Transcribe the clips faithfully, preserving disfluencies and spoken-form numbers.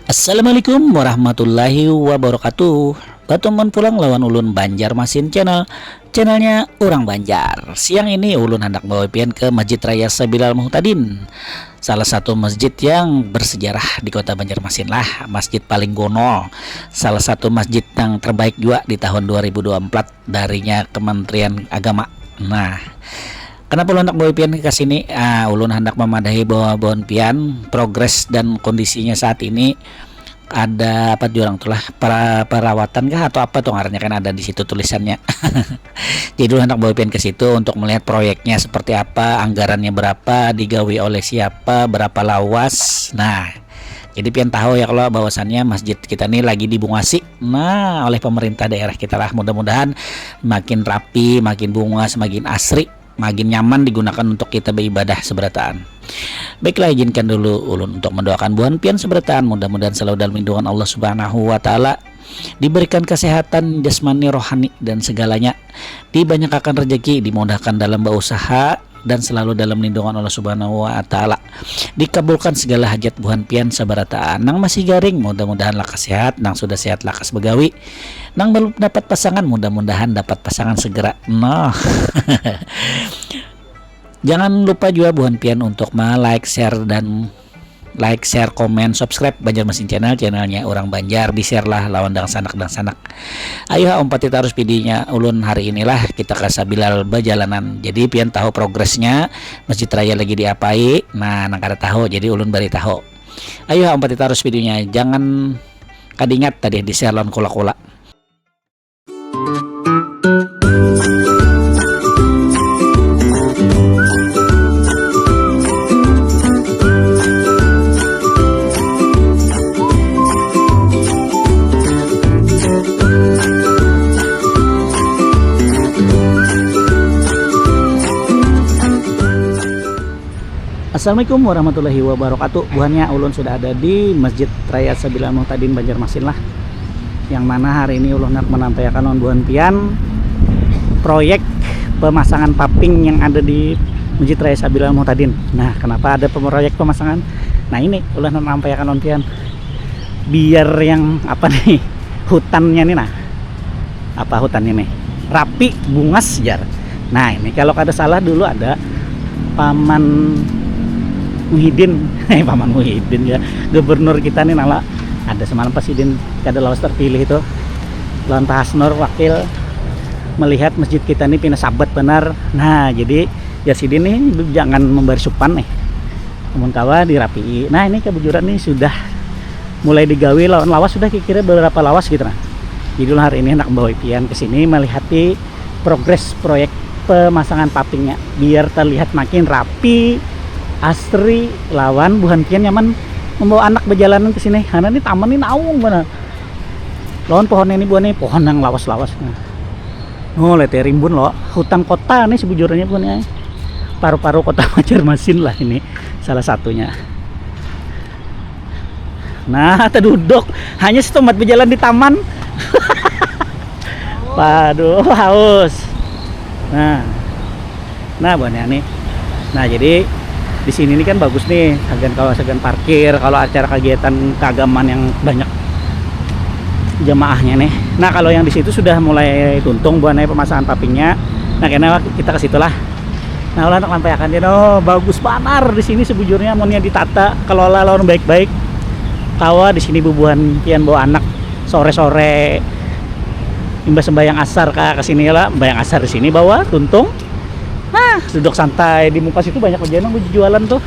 Assalamualaikum warahmatullahi wabarakatuh. Batuman pulang lawan ulun Banjarmasin Channel, channelnya orang Banjar. Siang ini ulun handak bawa pian ke Masjid Raya Sabilal Muhtadin. Salah satu masjid yang bersejarah di kota Banjarmasin lah, masjid paling gonol. Salah satu masjid yang terbaik juga di tahun dua ribu dua puluh empat darinya Kementerian Agama. Nah, kenapa ulun handak bawa pian ke sini? Ah, ulun handak memadahi bahwa buhan pian progres dan kondisinya saat ini ada apa jurang tuh lah, para perawatan kah atau apa tuh ngarannya, kan ada di situ tulisannya. Jadi ulun handak bawa pian ke situ untuk melihat proyeknya seperti apa, anggarannya berapa, digawi oleh siapa, berapa lawas. Nah, jadi pian tahu ya kalau bahwasannya masjid kita ini lagi dibungasi, nah, oleh pemerintah daerah kita lah. Mudah-mudahan makin rapi, makin bungas, makin asri, makin nyaman digunakan untuk kita beribadah seberataan. Baiklah, izinkan dulu ulun untuk mendoakan buhan pian seberataan. Mudah-mudahan selalu dalam lindungan Allah Subhanahu wa Ta'ala, diberikan kesehatan jasmani, rohani, dan segalanya, dibanyakakan rezeki, dimudahkan dalam berusaha, dan selalu dalam lindungan Allah Subhanahu wa Ta'ala. Dikabulkan segala hajat buhan pian sabarataan. Nang masih garing, mudah-mudahan lakas sehat. Nang sudah sehat, lakas begawi. Nang belum dapat pasangan, mudah-mudahan dapat pasangan segera. Nah. Jangan lupa juga buhan pian untuk me-like, share, dan like, share, komen, subscribe Banjarmasin Channel, channelnya orang Banjar, di-share lah lawan dangsanak-dangsanak. Ayo ha, umpati tarus videonya ulun hari inilah, kita ke Sabilal bajalanan. Jadi pian tahu progresnya Masjid Raya lagi diapai. Nah, nang kada tahu, jadi ulun bari tahu. Ayo ha, umpati tarus videonya, jangan kadingat tadi di-share lawan kula-kula. Assalamualaikum warahmatullahi wabarakatuh. Buhannya ulun sudah ada di Masjid Raya Sabilal Muhtadin Banjarmasin lah. Yang mana hari ini ulun hendak menampaiakan lawan buhan pian proyek pemasangan paving yang ada di Masjid Raya Sabilal Muhtadin. Nah, kenapa ada proyek pemasangan? Nah, ini ulun hendak menampaiakan lawan pian. Biar yang apa nih, hutannya nih, nah. Apa hutannya nih? Rapi, bungas, jar. Nah, ini kalau kada salah dulu ada Paman Muhyiddin. Eh, Paman Muhyiddin ya. Gubernur kita nih, nala. Ada semalam pas sidin kada lawas terpilih itu. Lawan Pak Hasnur wakil melihat masjid kita nih pina sabat benar. Nah, jadi ya sidin nih jangan membari supan nih. Amun kawa dirapii. Nah, ini kebujuran nih sudah mulai digawi lawan lawas, sudah kira-kira beberapa lawas gitu nah. Jadi ulun hari ini hendak membawa pian ke sini melihati progres proyek pemasangan pavingnya biar terlihat makin rapi, asri, lawan buhan pian nyaman membawa anak berjalanan ke sini. Karena ini taman ini naung benar. Lawan pohonnya ini buahnya pohon yang lawas-lawas. Nah. Oh, lete rimbun loh. Hutan kota nih sebujurnya buahnya. Paru-paru kota Banjarmasin lah ini salah satunya. Nah, taduduk. Hanya setempat berjalan di taman. Waduh, haus. Nah. Nah, buahnya nih. Nah, jadi di sini nih kan bagus nih, sagan kawasan parkir kalau acara kegiatan keagamaan yang banyak jemaahnya nih. Nah, kalau yang di situ sudah mulai tuntung buahnya pemasangan pavingnya. Nah, karena kita ke situlah. Nah, ulah untuk lampaiakan dia, oh, bagus banar di sini sebujurnya, amunnya ditata kelola lawan baik-baik. Kawa di sini bubuhan pian bawa anak sore-sore imbah sembahyang asar ka ke sini lah, sembahyang asar di sini bawa tuntung. Nah, duduk santai di muka situ banyak aja nang jualan tuh.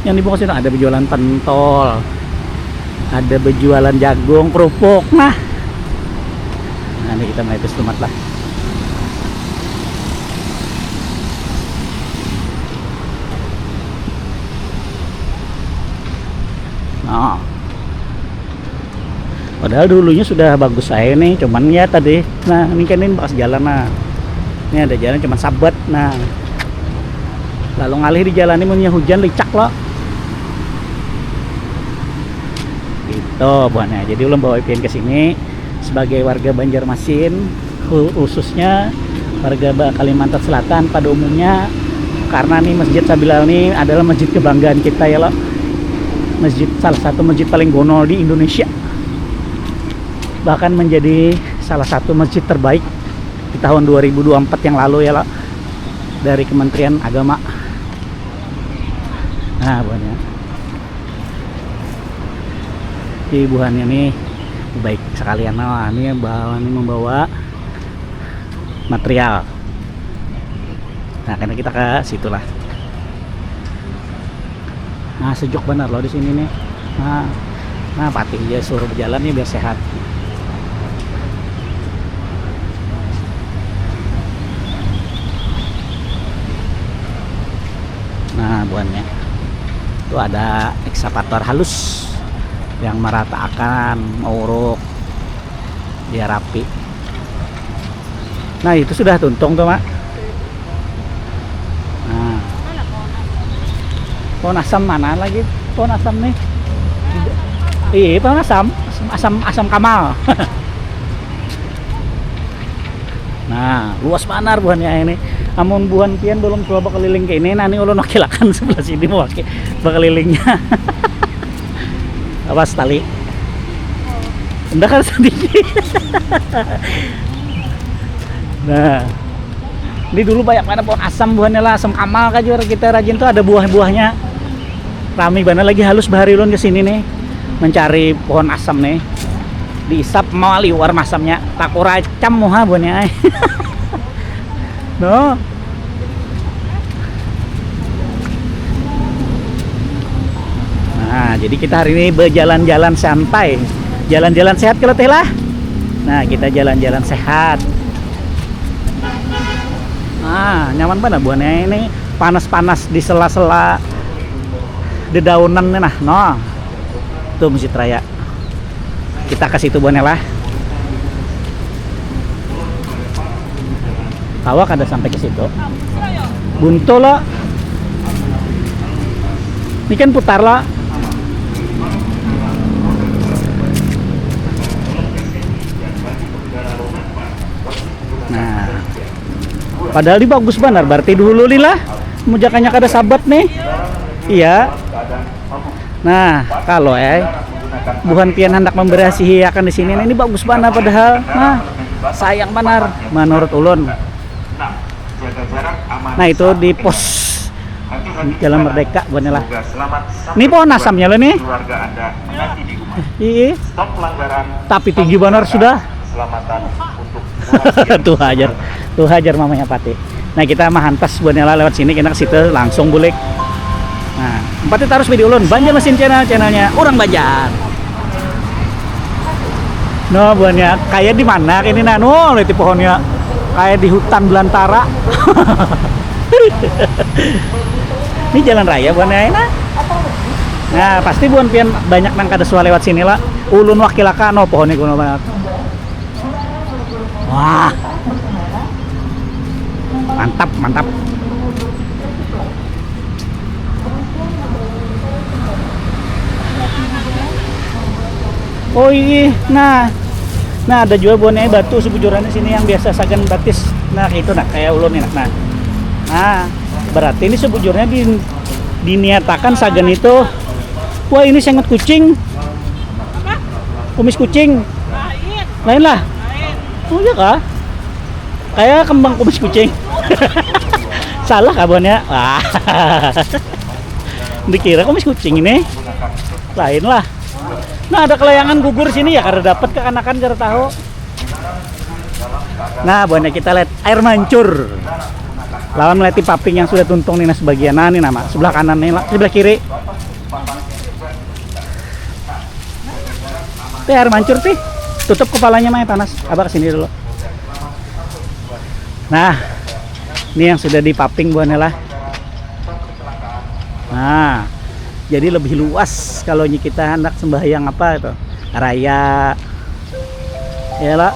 Yang di muka situ ada berjualan pentol, ada berjualan jagung, kerupuk. Nah. Nah, ini kita mulai tumat lah. Nah. Padahal dulunya sudah bagus saya nih, cuman ya tadi, nah, ini kan ini bekas jalan, nah. Ini ada jalan cuman sabat, nah. Lalu ngalih di jalan ini, munnya hujan licak loh. Gitu buahnya. Jadi ulun bawa pian ke sini sebagai warga Banjarmasin, khususnya warga Kalimantan Selatan pada umumnya, karena nih Masjid Sabilal nih adalah masjid kebanggaan kita ya loh. Masjid, salah satu masjid paling gonol di Indonesia, bahkan menjadi salah satu masjid terbaik di tahun dua ribu dua puluh empat yang lalu ya lah, dari Kementerian Agama. Nah, buhannya, di buhannya nih baik sekalian, nah, ini bawa, ini membawa material. Nah, karena kita ke situ lah. Nah, sejuk benar loh di sini nih. Nah, nah, patih ya, suruh berjalan nih biar sehat. Nah, buannya itu ada ekskavator halus yang meratakan, mauruk, dia rapi. Nah, itu sudah tuntung tuh, Mak. Nah, pohon asam mana lagi? Pohon asam nih. Iya, pohon asam. Asam, asam, asam kamal. Nah, luas banar buhannya ini. Amun buhan pian belum coba keliling ke ini, nah, ini ulun wakilakan sebelah sini mau waki-, berkelilingnya. Awas tali. Enggak kan sedikit. Nah, ini dulu banyak mana pohon asam buhannya lah, asam kamal kan juga kita rajin tuh, ada buah-buahnya. Rami bana lagi halus bahari ulun ke sini nih, mencari pohon asam nih. Diisap mau liwar masamnya, tak kuracam muha buhannya ai. No. Nah, jadi kita hari ini berjalan-jalan santai. Jalan-jalan sehat kalau teh lah. Nah, kita jalan-jalan sehat. Nah, nyaman banget buhannya ini, panas-panas di sela-sela dedaunan nih nah. Nah, tuh Masjid Raya. Kita ke situ buhannya lah. Tawa kada sampai ke situ. Buntu lo. Ini kan putar lo. Nah, padahal ini bagus banar, berarti dulu nih lah. Mujakannya kada sabat nih. Iya. Nah, kalau eh buhan pian hendak memberasihi akan di sini, nah, ini bagus banar padahal. Nah, sayang banar menurut ulun. Nah, itu di pos Jalan Merdeka buhannya lah. Ini pohon asamnya lo nih. Iya. Tapi tinggi banar sudah. Tuh hajar, tuh hajar mamanya pati. Nah, kita mahantas buhannya lah lewat sini, kena ke situ langsung bulik. Nah, empatnya terus video ulun Banjarmasin Channel, channelnya orang Banjar. No, buhannya kayak di mana ini nah, no, lihat pohonnya kayak di hutan belantara. Ini jalan raya buhannya ini. Nah, pasti buhan pian banyak nang kada suah lewat sini lah. Ulun wakil aka no pohonnya guna banget. Wah. Mantap, mantap. Oh iya, nah. Nah, ada juga buahnya batu sebujurnya sini yang biasa sagan batis. Nah, itu nah kayak ulun ini nah. Nah, berarti ini sebujurnya di, diniatakan sagan itu. Wah, ini sengot kucing. Kumis kucing. Lain lah. Oh iya kah? Kayak kembang kumis kucing. Salah kabarnya. Wah. Dikira kumis kucing ini. Lain lah. Nah, ada kelayangan gugur sini ya, kada dapat kekanakan, kada tahu. Nah, buahnya kita lihat air mancur. Lawan meleti paping yang sudah tuntung nih, nah, sebagian. Nah, ini nama sebelah kanan nih, lah, sebelah kiri. Teh, air mancur tih. Tutup kepalanya, Mai, panas. Abah kesini dulu. Nah, ini yang sudah dipaping buahnya lah. Nah, jadi lebih luas kalau kita hendak sembahyang apa itu, raya, ya lah.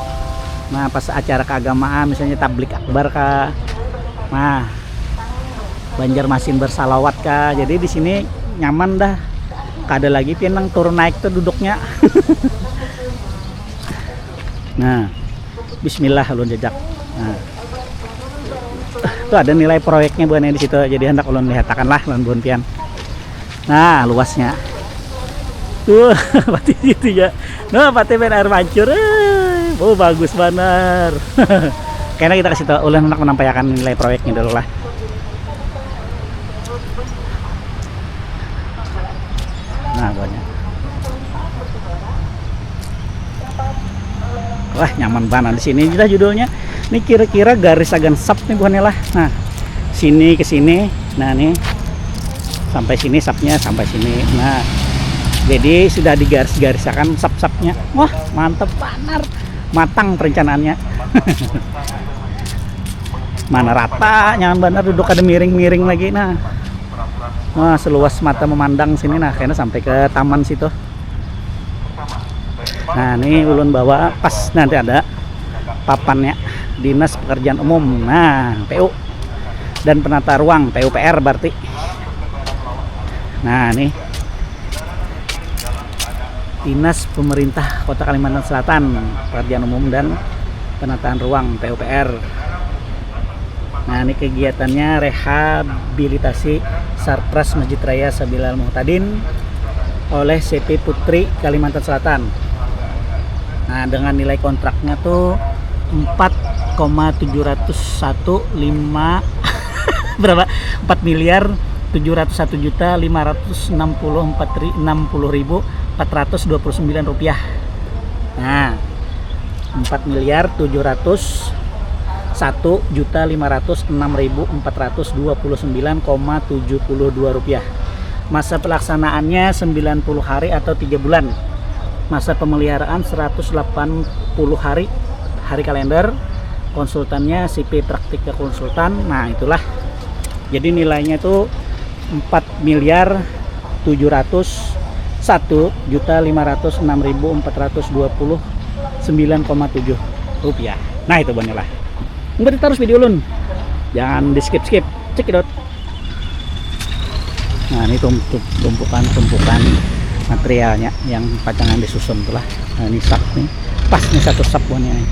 Nah, pas acara keagamaan, misalnya tablik akbar kah, nah, Banjarmasin bersalawat kah, jadi di sini nyaman dah. Kada lagi pian nang turun naik tuh duduknya. Nah, Bismillah ulun jajak. Nah, tuh ada nilai proyeknya buahnya di situ, jadi hendak ulun lihatakan lah lawan buhan pian. Nah, luasnya. Wah, pati situ ya. Nah, pati main air mancur. Eh, oh, bagus banar. Kena kita kasih tahu ulun anak menampaikan nilai proyeknya dulu lah. Nah, banyak. Wah, nyaman banget di sini. Dah judulnya. Ini kira-kira garis agan sap nih buhannya lah. Nah, sini ke sini. Nah, nih. Sampai sini sapnya, sampai sini. Nah, jadi sudah digaris-garisakan sap-sapnya. Wah, mantep banar. Matang perencanaannya. Mana rata, nyaman banar duduk, ada miring-miring lagi. Nah. Wah, seluas mata memandang sini. Nah, kena sampai ke taman situ. Nah, ini ulun bawa pas nanti ada papannya, Dinas Pekerjaan Umum. Nah, P U dan Penata Ruang, P U P R berarti. Nah, ini Dinas Pemerintah Kota Kalimantan Selatan, Pekerjaan Umum dan Penataan Ruang, P U P R. Nah, ini kegiatannya rehabilitasi Sarpras Masjid Raya Sabilal Muhtadin oleh C P Putri Kalimantan Selatan. Nah, dengan nilai kontraknya tuh empat koma tujuh ratus satu lima berapa? Empat miliar tujuh ratus satu juta lima ratus enam puluh empat ri-, enam puluh ribu empat ratus dua puluh sembilan rupiah. Nah, empat miliar tujuh ratus satu juta lima ratus enam ribu empat ratus dua puluh sembilan koma tujuh puluh dua rupiah. Masa pelaksanaannya sembilan puluh hari atau tiga bulan. Masa pemeliharaan seratus delapan puluh hari, hari kalender. Konsultannya C P Praktika Konsultan. Nah, itulah. Jadi nilainya itu empat miliar tujuh ratus satu juta lima ratus enam ribu empat ratus dua puluh sembilan koma tujuh rupiah. Nah, itu buhannya lah. Ikuti terus video ulun. Jangan di skip-skip. Cekidot. Nah, ini tumpukan-tumpukan materialnya yang pacangan disusun tuh lah. Nah, ini sap nih. Pas nih satu sap buhannya nih.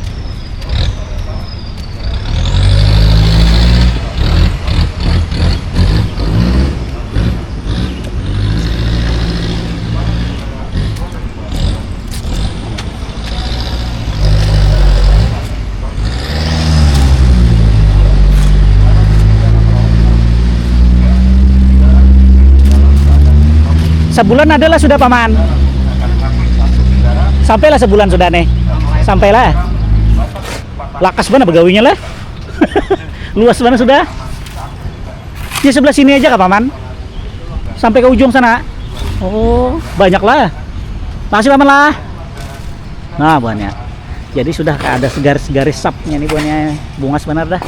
Sebulan adalah sudah, Paman. Sampailah sebulan sudah nih. Sampailah. Lakas mana begawinya lah. Luas mana sudah. Di sebelah sini aja kah, Paman? Sampai ke ujung sana. Oh, banyak lah. Makasih, Paman lah. Nah, buahnya. Jadi sudah ada segaris-garis sapnya nih buahnya. Bungas benar dah.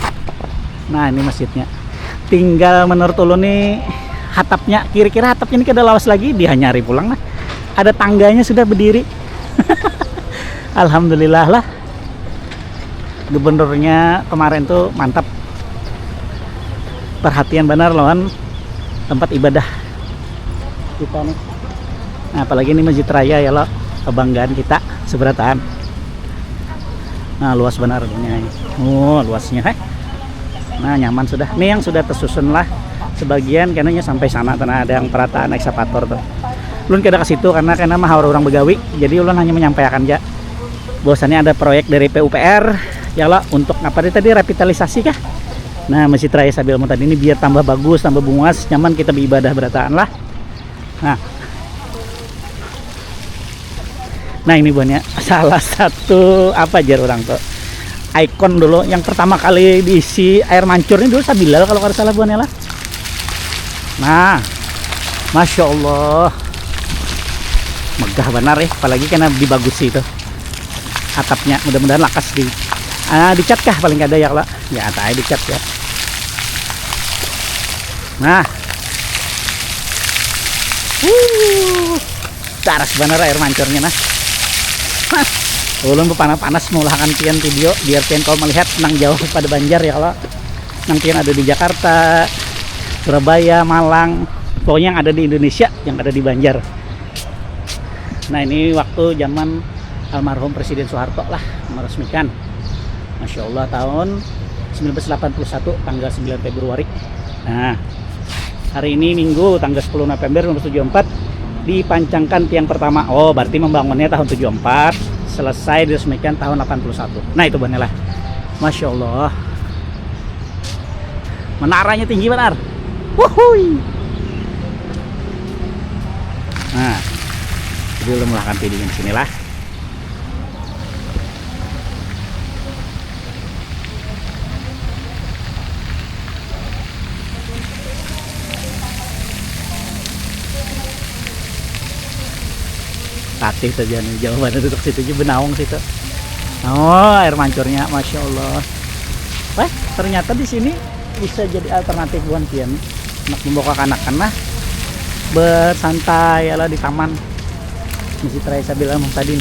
Nah, ini masjidnya. Tinggal menurut ulun nih hatapnya, kira-kira hatapnya ini kada lawas lagi dihanyari pulang lah. Ada tangganya sudah berdiri. Alhamdulillah lah. Gubernurnya kemarin tuh mantap, perhatian benar lawan tempat ibadah kita nih. Nah, apalagi ini Masjid Raya ya lo, kebanggaan kita seberataan. Nah, luas benar ini. Oh, luasnya, heh. Nah, nyaman sudah. Ini yang sudah tersusun lah. Sebagian kayaknya sampai sana karena ada yang perataan ekskavator tuh. Ulun kada ke situ karena kena mah orang begawi. Jadi ulun hanya menyampaikan aja bahwasannya ada proyek dari P U P R ya lah, untuk apa tadi, revitalisasi kah? Nah, Masjid Raya Sabil Muhtadin ini biar tambah bagus, tambah bungas, nyaman kita beribadah berataan lah. Nah. Nah, ini buahnya salah satu apa jar orang tuh, ikon dulu yang pertama kali diisi air mancur ini dulu Sabilal kalau kada salah buahnya lah. Nah, masya Allah, megah benar ya, apalagi kena dibagusi itu atapnya, mudah-mudahan lakas di ah, dicat kah paling kada ya kalau ya atai dicat ya. Nah, uh, daras benar air mancurnya nah. Ulun panas-panas mengulahkan pian video biar pian kau melihat nang jauh pada Banjar ya kalau nang pian ada di Jakarta, Surabaya, Malang, pokoknya yang ada di Indonesia, yang ada di Banjar. Nah, ini waktu zaman almarhum Presiden Soeharto lah meresmikan. Masya Allah, tahun sembilan belas delapan puluh satu, tanggal sembilan Februari. Nah, hari ini Minggu, tanggal sepuluh November seribu sembilan ratus tujuh puluh empat. Dipancangkan tiang pertama. Oh, berarti membangunnya tahun tujuh empat, selesai diresmikan tahun delapan puluh satu. Nah, itu buhannya lah. Masya Allah. Menaranya tinggi benar. Wuhui. Nah, jadi ulun mulakan video di sini lah. Latih saja nih, jauh banget untuk situ aja, benaung situ. Oh, air mancurnya, masya Allah. Wah, ternyata di sini bisa jadi alternatif buhan pian. Anak membawa kanakan lah, bersantai lah di taman Masjid Raya Sabil Al Muhtadin.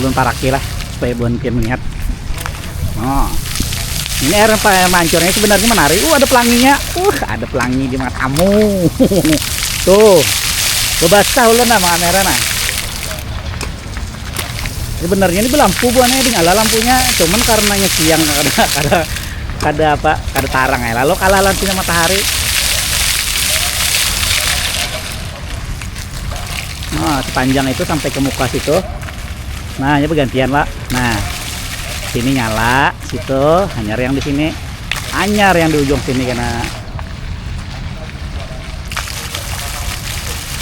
Ulun paraki lah supaya buhan pian melihat. Oh. Ini air pa-, mancurnya sebenarnya menari. Uh, ada pelanginya. Uh, ada pelangi di matamu. Tuh. Bebasah ulun lah kamera nah. Sebenarnya ini belampu buhannya, dinyala lampunya, cuman karenanya siang kada, kada, kada apa, kada tarang ya. Lalu kalah lawan sinar matahari. Nah, sepanjang itu sampai ke muka situ. Nah, ini bergantian lah. Nah, sini nyala, situ hanyar yang di sini, hanyar yang di ujung sini kena.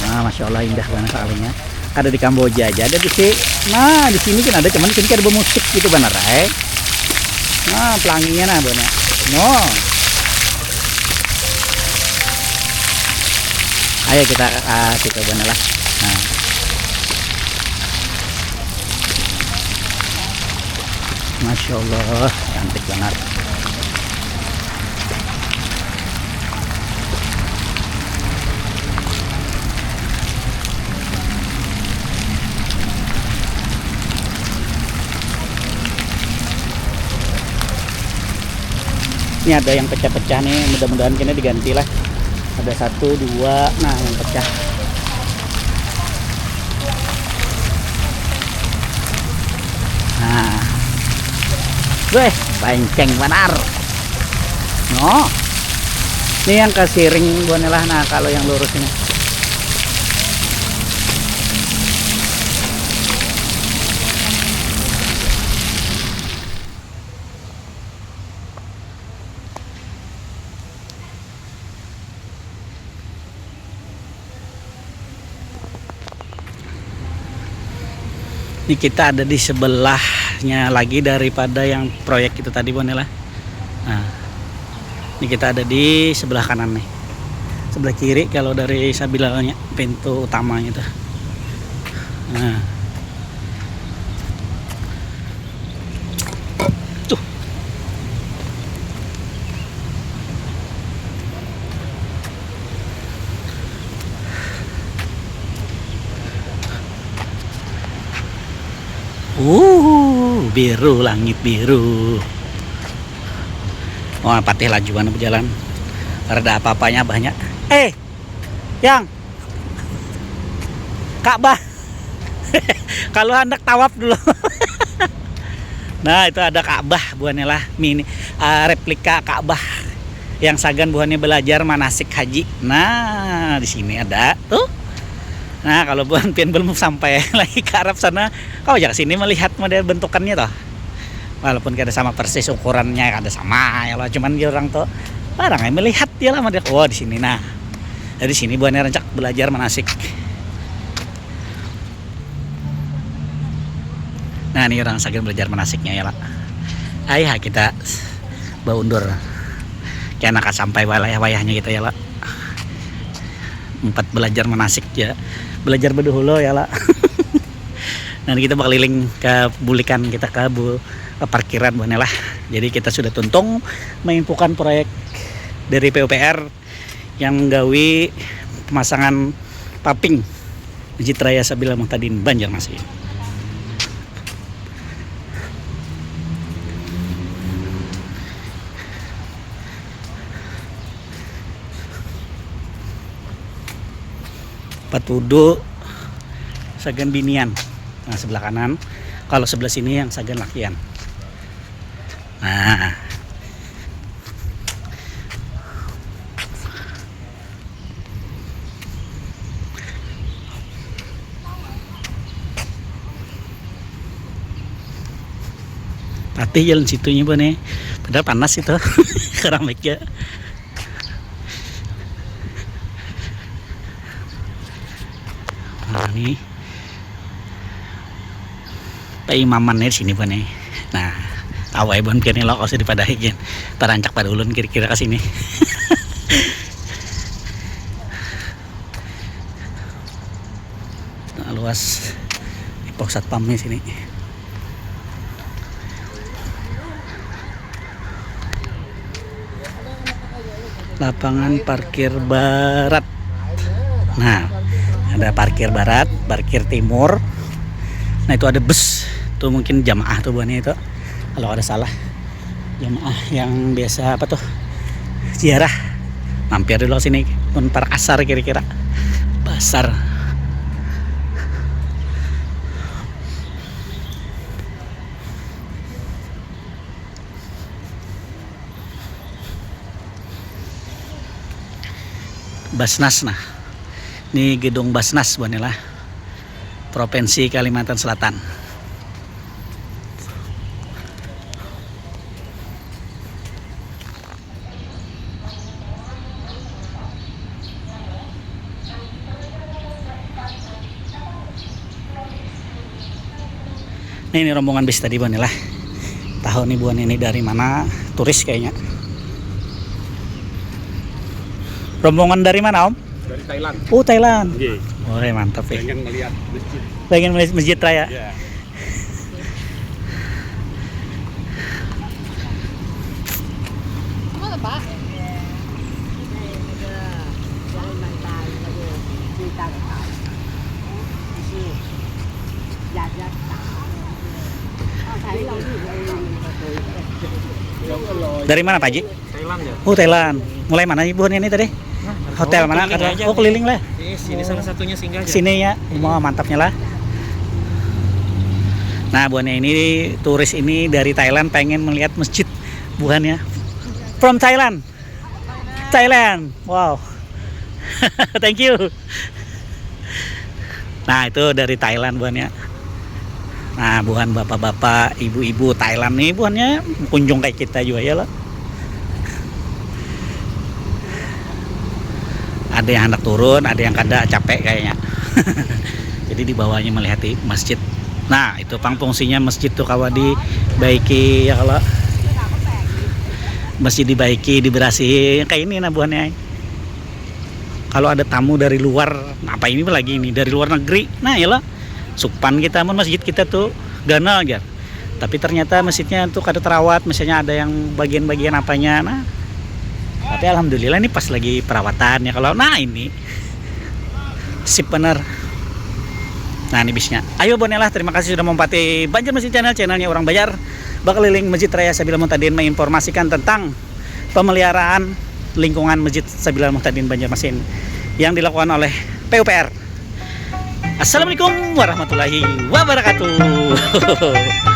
Nah, masya Allah, indah banget sekalinya. Kada di Kamboja aja ada di sini. Nah, di sini kan ada, cuman di sini kada bermusik gitu benar, eh. Nah, pelanginya nah, buhannya. No. Ayo kita, ah, kita buhannya lah. Nah. Masya Allah, cantik banget. Ini ada yang pecah-pecah nih, mudah-mudahan kena diganti lah. Ada satu, dua, nah, yang pecah. Nah. Weh, banceng banar. No. Ini yang kasiring buhannya lah. Nah, kalau yang lurus ini. Ini kita ada di sebelahnya lagi daripada yang proyek itu tadi, Bonela. Nah, ini kita ada di sebelah kanan nih. Sebelah kiri kalau dari sabilalnya, pintu utamanya tuh. Nah. Tuh. Uh, biru, langit biru. Wah, patih lajuan berjalan. Kada ada apa-apanya, banyak. Eh, yang Ka'bah. Kalau hendak tawaf dulu. Nah, itu ada Ka'bah buhannya lah, mini, eh, replika Ka'bah yang sagan buhannya belajar manasik haji. Nah, di sini ada tuh. Nah, kalau buhan pian belum sampai lagi ke Arab sana, kau aja ke sini melihat model bentukannya toh. Walaupun kada sama persis ukurannya, kada sama ya lah, cuman dia orang tuh barang yang melihat dia lah model, wah, di sini nah. Dari sini buhannya rancak belajar manasik. Nah, ini orang sagan belajar manasiknya ya lah. Ayah kita baundur. Kayak nak sampai wayah-wayahnya kita ya lah. Empat belajar manasik ya. Belajar berdoa ya lah. Nah, kita bakal keliling ke bulikan kita ke bu ke parkiran buhannya lah. Jadi kita sudah tuntung menginfokan proyek dari PUPR yang menggawi pemasangan paving Masjid Raya Sabila Muhtadin Banjarmasin. Patudu sagan binian. Nah, sebelah kanan. Kalau sebelah sini yang sagan lakian. Nah, Patih jalan situnya, Bun, eh. Padahal panas itu. Keramiknya. Nah, ini paimamannya di sini, Bun, eh. Nah, tahu ya, Bun, pian, ini lo kau sudah dipadahi, kan. Tarancak pada ulun kira-kira ke sini. Nah, luas di pos satpamnya sini. Lapangan parkir barat. Nah, ada parkir barat, parkir timur. Nah, itu ada bus. Tuh mungkin jamaah tuh buahnya itu. Kalau ada salah, jamaah yang biasa apa tuh, ziarah, mampir dulu sini. Pun par asar kira-kira, basar. Basnas, nah, ini gedung Basnas, Bun, lah, Provinsi Kalimantan Selatan. Nah, ini rombongan bis tadi, Bun, lah. Tahu nih, Bun, ini dari mana? Turis kayaknya. Rombongan dari mana, Om? Dari Thailand. Oh, Thailand. Nggih. Wah, mantap ya. Pengen melihat masjid. Pengen melihat masjid raya. Ya. Dari mana, Pak Haji? Thailand ya. Oh, Thailand. Mulai mana ibu ini tadi? Hotel mana? Keliling aja. Oh, keliling lah. Ini sini salah satunya singgah aja. Sini ya. Mau mantapnya lah. Nah, buahnya ini, turis ini dari Thailand pengen melihat masjid. Buahnya from Thailand. Thailand. Wow. Thank you. Nah, itu dari Thailand buahnya. Nah, buhan bapak-bapak, ibu-ibu Thailand nih buhannya kunjung kayak kita juga ya lah. Ada yang hendak turun, ada yang kada, capek kayaknya. Jadi dibawanya melihat di masjid. Nah, itu pang fungsinya masjid tuh kawa dibaiki ya kalau masjid dibaiki, diberasihi kayak ini nah buhannya. Kalau ada tamu dari luar, apa ini lagi ini dari luar negeri, nah ya lah, supan kita, amun masjid kita tuh ganal aja. Tapi ternyata masjidnya tuh kada terawat, misalnya ada yang bagian-bagian apanya. Nah, tapi alhamdulillah ini pas lagi perawatan ya kalau. Nah, ini sip bener. Nah, ini bisnya. Ayo, Bun, lah, terima kasih sudah mempati Banjarmasin Channel, channelnya orang Banjar. Bakal keliling Masjid Raya Sabila Mutadin menginformasikan tentang pemeliharaan lingkungan Masjid Sabila Mutadin Banjarmasin yang dilakukan oleh P U P R. Assalamualaikum warahmatullahi wabarakatuh.